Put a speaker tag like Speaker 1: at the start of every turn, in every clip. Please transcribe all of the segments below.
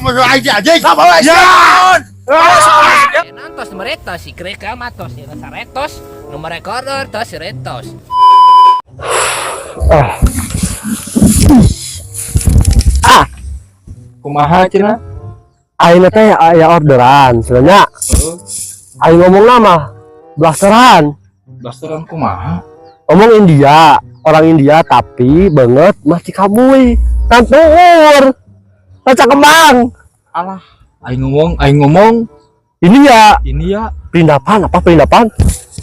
Speaker 1: Aja aja. Ya.
Speaker 2: Nantos mereka si kreka matos si saretos nomor rekorder tos si retos.
Speaker 3: Ah. Ah,
Speaker 4: Kumaha cenah?
Speaker 3: Ayeuna teh aya orderan sebenarnya. Aing ngomong nama blasteran.
Speaker 4: Blasteran kumaha?
Speaker 3: Ngomong India, orang India tapi banget masih kamuy. Kantuur. Raca kembang.
Speaker 4: Alah, aing ngomong
Speaker 3: Ini ya
Speaker 4: ini ya.
Speaker 3: Perindapan apa perindapan?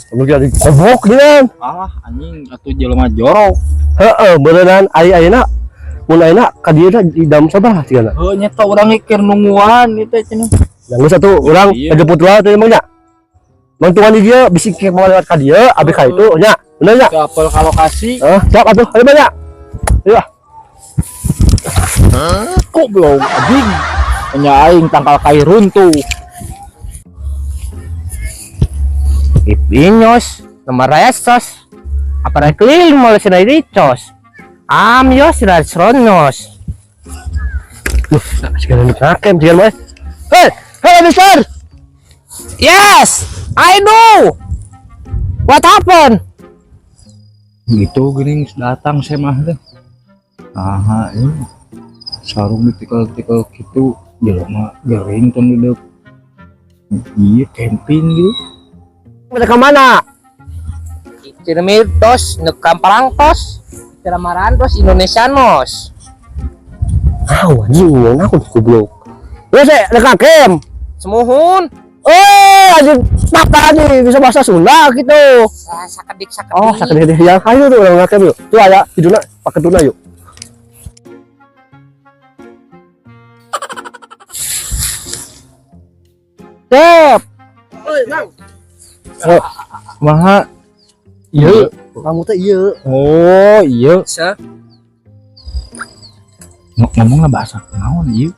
Speaker 3: Kemudian dikobok dengan.
Speaker 4: Alah anjing atuh jelema jorok.
Speaker 3: Heeh, beneran ari ayeuna mun ayeuna ka dieu di dalam sabaraha cigana?
Speaker 4: Heuh, nyeta urang ge keur nungguan ieu teh cenah.
Speaker 3: Yang geus atuh urang ngejemput lah teh emang nya. Mantuan di dieu bisi ke mau lewat ka dieu abis ka itu nya. Bener nya?
Speaker 4: Ke apel ka lokasi.
Speaker 3: Eh, siap atuh, ayo banyak. Ayo.
Speaker 4: Goblok anjing. Nya aing tangkal kai runtuh.
Speaker 2: Ipinyos nomor resos apa keliling mulai sinai dicos amyos rasronos.
Speaker 3: Loh, segala nu ngakem jigan mah. Hei, hei mister.
Speaker 2: Yes, I do. What happened?
Speaker 4: Gitu geuning datang saya mah teh. Aha, ini sarung ditikel-tikel gitu jelema gering tong duduk. Iya, camping gitu.
Speaker 3: Mereka mana?
Speaker 2: Ciremitos, Nekamparangtos, Ciremarantos, Indonesianos.
Speaker 3: Ah, anjing ngomong aku goblok. Ya saya rek ngakem.
Speaker 2: Semuhun.
Speaker 3: Eh, anjing tak tadi bisa bahasa Sunda gitu.
Speaker 2: Sakedik sakedik.
Speaker 3: Oh, sakedik ya ayo tuh urang ngakem yuk. Tuh aya hidungna pakai tuna yuk.
Speaker 4: Cep.
Speaker 3: Oi, Mang.
Speaker 4: Oh, maha. Iya.
Speaker 3: Kamu teh ieu.
Speaker 4: Oh, iya.
Speaker 2: Se.
Speaker 4: Ngomongna bahasa naon ieu?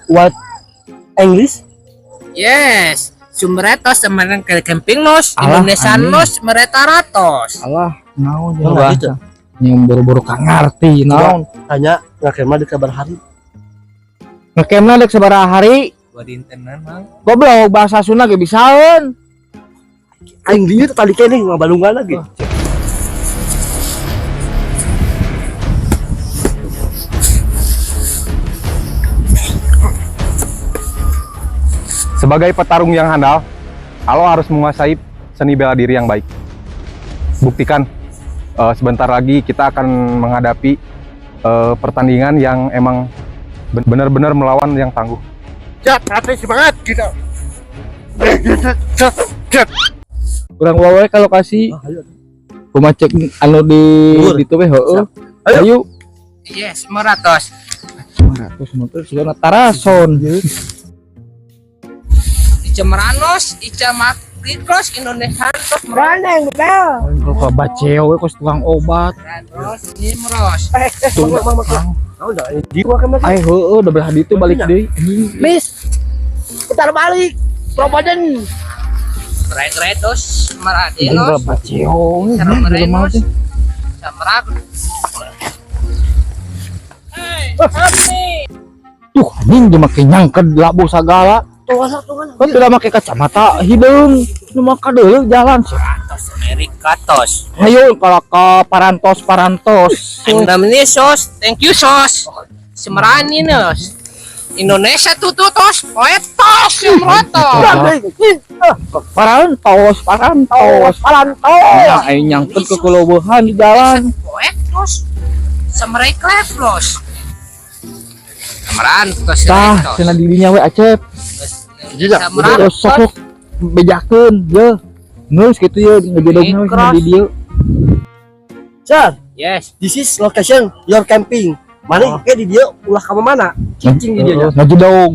Speaker 3: What English?
Speaker 2: Yes. Sumretos semarang ke camping nos,
Speaker 4: Alah,
Speaker 2: Indonesianos meretaratos.
Speaker 4: Alah, naon
Speaker 3: Oh,
Speaker 4: jeung bahasa. Yang boro-boro ka ngarti naon.
Speaker 3: Tanya ngakem mah di kabar hari.
Speaker 4: Ngekemna dek sabaraha hari?
Speaker 2: Dua dintenan, Mang.
Speaker 4: Goblok bahasa Sunda ge bisaeun.
Speaker 3: Aing dieu tadi keneh ngabalungan lagi.
Speaker 5: Sebagai petarung yang handal, Alo harus menguasai seni bela diri yang baik. Buktikan, sebentar lagi kita akan menghadapi pertandingan yang emang benar-benar melawan yang tangguh.
Speaker 1: Siap, hati semangat kita.
Speaker 4: Urang wae ka lokasi.
Speaker 3: Ah, ayo.
Speaker 4: Kumaha cek anu di
Speaker 3: Luhur.
Speaker 4: ditu we heueuh.
Speaker 3: Ayo.
Speaker 4: Ayo.
Speaker 2: Yes, meratos.
Speaker 4: 500 motor sigana tarason.
Speaker 2: Icemeranos, Icemakikos, Indonesianos,
Speaker 3: Raneng, bel.
Speaker 4: Kalau baceo we kos tukang obat.
Speaker 2: Merantos, Nimros.
Speaker 3: Eh, mang mang mang. Naon da di ngakem mah.
Speaker 4: Ay heueuh da belah ditu balik deui. Anjing.
Speaker 3: Miss. Putar balik. Promoden.
Speaker 2: Meretos,
Speaker 4: Anjing
Speaker 2: Meradinos,
Speaker 4: baceo we jelema
Speaker 2: Ceremerenos,
Speaker 4: teh.
Speaker 2: Cemerak. Hey, help me.
Speaker 4: Tuh anjing dia make nyangked labu sagala.
Speaker 3: Tuh tuh.
Speaker 4: Kan tidak make kacamata hideung. Nu maka deuleu jalan.
Speaker 2: Tos Amerika tos.
Speaker 4: Ayo kalau ke parantos parantos.
Speaker 2: Indonesia sos, thank you sos. Semerani nos. Indonesia tuh tos, poetos, semrotos.
Speaker 4: Parantos parantos
Speaker 3: Parantos.
Speaker 4: Ya aing nyangkut ke keleubehan di jalan.
Speaker 2: Poetos. Semereklef los. Semerantos,
Speaker 4: Tah, cenah di dinya we Acep.
Speaker 3: Jida,
Speaker 4: Terus sok bejakeun ye. Geus kitu ye ngejodogna we cenah di dieu.
Speaker 3: Sir,
Speaker 2: Yes.
Speaker 3: this is location your camping. Mana kayak di dia ulah kamu mana? Cicing di dia.
Speaker 4: Heeh, Ngajedog.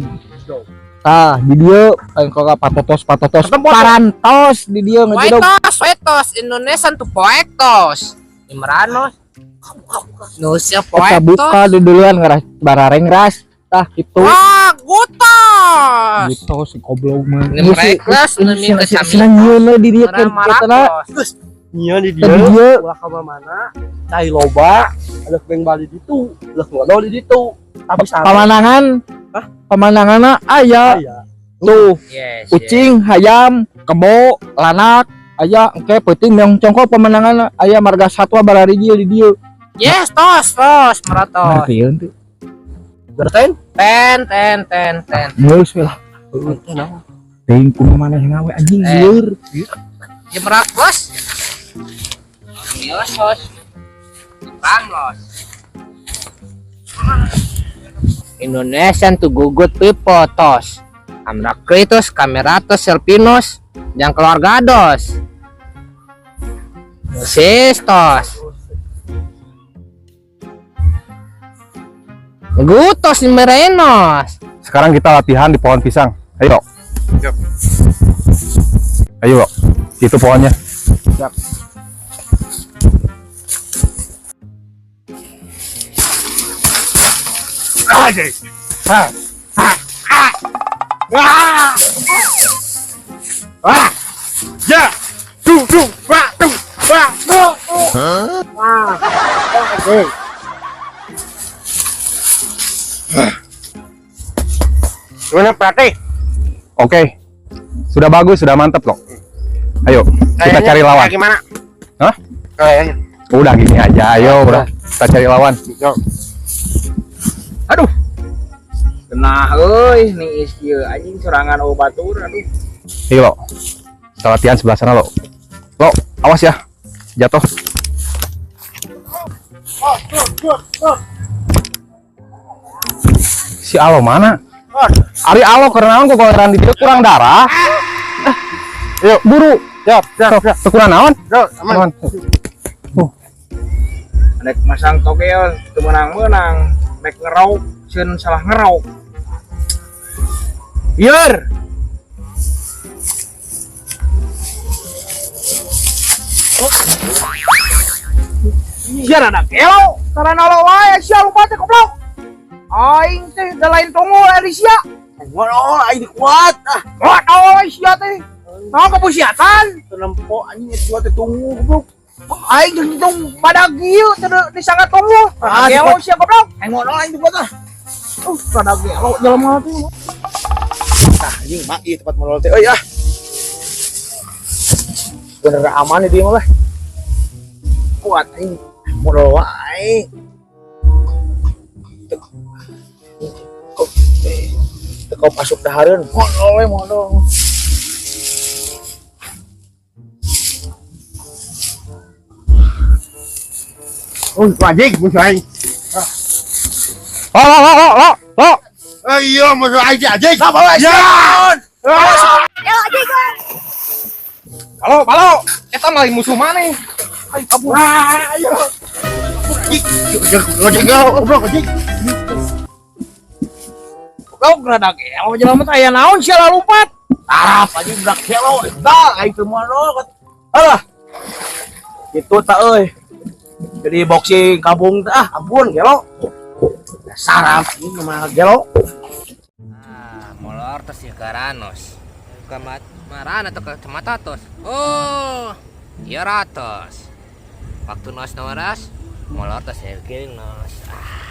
Speaker 4: Tah, di dieu aing ka patotos patotos parantos di dieu ngajedog.
Speaker 2: Poetos, poetos, Indonesia tuh poetos. Imranos. Nusia
Speaker 4: Eta buka
Speaker 2: poetos.
Speaker 4: di duluan ngeras barareng ras. Tah kitu.
Speaker 2: Wah, gutos.
Speaker 4: Gitu si goblok mah.
Speaker 2: Ini merekles, ini kesami.
Speaker 4: Sina nyieun we di dieu kan
Speaker 2: Maratos.
Speaker 3: Nyian di dia.
Speaker 4: Di dieu.
Speaker 3: Ulah kamu mana? Cai loba, ada keng Bali ditu, ulah ngono di ditu.
Speaker 4: Pamanangan. Pamananganna aya. Tuh, kucing, hayam, kebo, lanak, aya engke peuting meong congkol pemenangan aya marga satwa bararigil di dieu.
Speaker 2: Yes, tos, tos, meratos.
Speaker 4: Ngertieun teu?
Speaker 3: Gerten?
Speaker 2: Ten, ten, ten, ten.
Speaker 4: Geus we lah. Teuing kumaha maneh ngawe anjing lieur.
Speaker 2: Ya merak, bos. Dios, bos. Vamos. Indonesian to good people tos. Amrakritus, kameratos, selpinos, yang keluarga dos. Sistos. Gutos merenos.
Speaker 5: Sekarang kita latihan di pohon pisang. Ayo.
Speaker 1: Siap.
Speaker 5: Ayo, itu pohonnya.
Speaker 4: Siap.
Speaker 1: Ya. Tu tu wa tu wa tu. Gimana pelatih?
Speaker 5: Oke. Sudah bagus, sudah mantap kok. Ayo, kita cari lawan.
Speaker 1: Gimana?
Speaker 5: Hah?
Speaker 1: Kayaknya.
Speaker 5: Udah gini aja, ayo udah. Kita cari lawan.
Speaker 1: Yo.
Speaker 4: Aduh. Nah, euy, nih ieu anjing serangan obatur aduh.
Speaker 5: Nih lo. Kita latihan sebelah sana lo. Lo, awas ya. Jatuh. Si Alo mana? Ari Alo karena naon kok goleran di dieu kurang darah. Yuk, buru.
Speaker 1: Siap, siap, siap.
Speaker 5: Kurang naon?
Speaker 1: Yo, aman.
Speaker 5: Aman.
Speaker 4: Rek masang togel teu meunang-meunang, rek ngerok sieun salah ngerok. Lieur. Sia rada gelo, sarana lo wae sia lupa teh goblok. Aing teh da lain tunggu ari sia.
Speaker 3: Waduh, aing kuat. Ah,
Speaker 4: Waduh sia teh. Naon kebusiatan?
Speaker 3: teu nempo anjing eta teh tunggu goblok.
Speaker 4: Aing jeung hitung badag ieu teh disangka tunggu.
Speaker 3: Ah,
Speaker 4: Gelo sia goblok.
Speaker 3: Aing modal aing kuat ah.
Speaker 4: Rada gelo jelema teh.
Speaker 3: Tah anjing mak ieu tempat modal teh euy ah. Bener aman di dieu mah. Kuat aing modal wae. Teu kau masuk dahareun modal we modal.
Speaker 1: Oh, anjing musuh aing.
Speaker 5: Lo, lo, lo, lo, lo.
Speaker 1: Ayo musuh aing anjing.
Speaker 3: Ya.
Speaker 5: Halo, halo. Eta maling musuh maneh.
Speaker 1: Ayo kabur. Ayo. Goblok anjing.
Speaker 4: Goblok rada gelo jelema teh aya naon sia lalupat.
Speaker 3: Taraf anjing budak gelo eta aing teu modal. Alah. Gitu ta euy. Jadi boxing kampung teh ah ampun gelo. Saraf ini mah gelo.
Speaker 2: Ah, molor tos ya karanos. Kamat marana atau kacamata tos. Oh, iya ratos. Waktu nos noras, molor tos ya nos. Ah,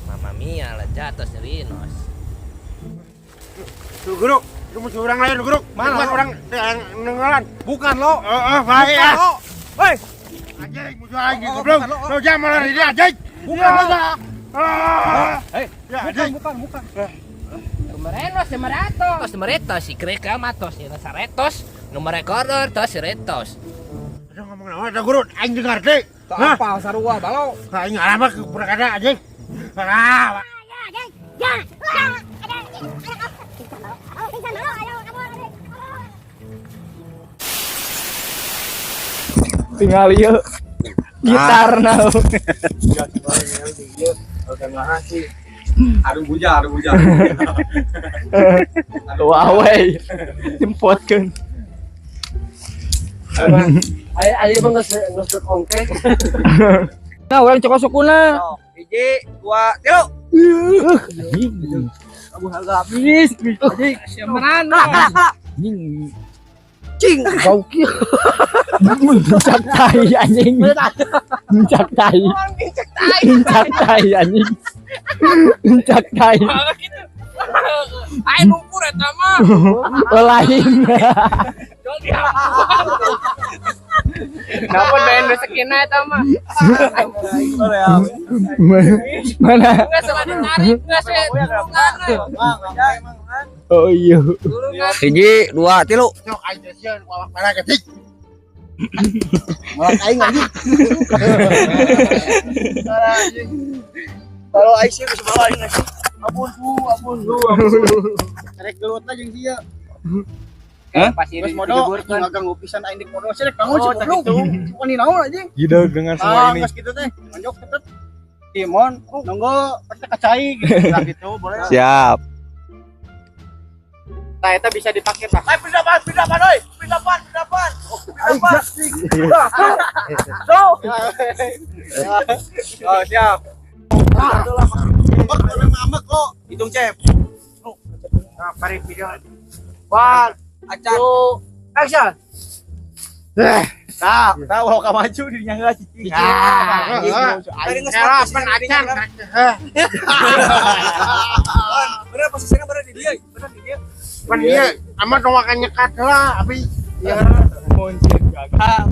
Speaker 2: mama mia lah jatuh serinos.
Speaker 1: Tuh guru, itu musuh orang lain guru.
Speaker 5: Mana,
Speaker 1: Bukan
Speaker 5: lo?
Speaker 1: orang yang nenggalan.
Speaker 5: Bukan lo.
Speaker 1: Heeh, baik
Speaker 5: Bukan
Speaker 1: ah.
Speaker 5: lo. Hei,
Speaker 1: Anjing musuh aing
Speaker 5: Oh,
Speaker 1: goblok.
Speaker 5: bukan, lo.
Speaker 1: Lo jangan malah ini anjing.
Speaker 5: Bukan, lo.
Speaker 1: Ah.
Speaker 5: Hei,
Speaker 1: Ya,
Speaker 5: bukan,
Speaker 1: anjing.
Speaker 5: bukan, bukan.
Speaker 2: Numerenos, numeratos, numeretos, si kreka matos, si retos, nomor rekorder tos retos.
Speaker 1: Aduh ngomong naon ada guru, aing dengar teh.
Speaker 4: Teu
Speaker 1: Hah?
Speaker 4: apal sarua balo.
Speaker 1: Aing ngalah mah berkata anjing. Ah.
Speaker 4: Tinggal ieu. Gitar na.
Speaker 5: Aduh bujar, aduh bujar.
Speaker 4: Wah we. Jempotkeun.
Speaker 3: Ayo ayo mah geus geus ongkek.
Speaker 4: Nah, urang cokot sukuna.
Speaker 3: Hiji, dua, tilu.
Speaker 4: Abu harga habis. Anjing.
Speaker 2: Siapa
Speaker 4: Anjing.
Speaker 3: Cing, bau kieu.
Speaker 4: Nincak tai anjing. Nincak tai. Nincak tai anjing. Nincak tai.
Speaker 2: Aing lumpur eta mah.
Speaker 4: Lain.
Speaker 2: Kenapa main rezekina eta mah?
Speaker 4: Mana?
Speaker 2: Enggak salah ditarik, enggak sih tulungan.
Speaker 4: Oh iya.
Speaker 2: Tulungan.
Speaker 3: Hiji, dua, tilu.
Speaker 1: Sok aing teh sieun awak merah ketik.
Speaker 3: Malah aing anjing. Kalau aing sih geus bawa aing anjing. Ampun bu, ampun bu. Rek gelut aja jeung sia.
Speaker 2: Pasti
Speaker 3: Geus modal ngaganggu pisan aing dik modal sih rek bangun sih goblok. Bukan di naon anjing.
Speaker 5: Gida dengan semua
Speaker 3: Ah,
Speaker 5: ini.
Speaker 3: geus kitu teh. Monjok tetep. Timon, nunggu pasti kacai gitu. Nah, gitu boleh.
Speaker 5: Siap.
Speaker 3: Nah, eta bisa dipakai tah. Ayo pindah pan, pindah pan oi. Pindah pan, pindah pan. Pindah pan. So. Oh, siap. Amek kok. Hitung cep.
Speaker 1: Nah, pari video.
Speaker 3: One, two, action. Nah, tahu kau maju di nyangga cicing. Ah,
Speaker 1: Era pan acan.
Speaker 3: Bener posisinya bener di dia, bener di dia.
Speaker 1: Pan ieu amat doakan nyekat lah abi.
Speaker 4: Gagal.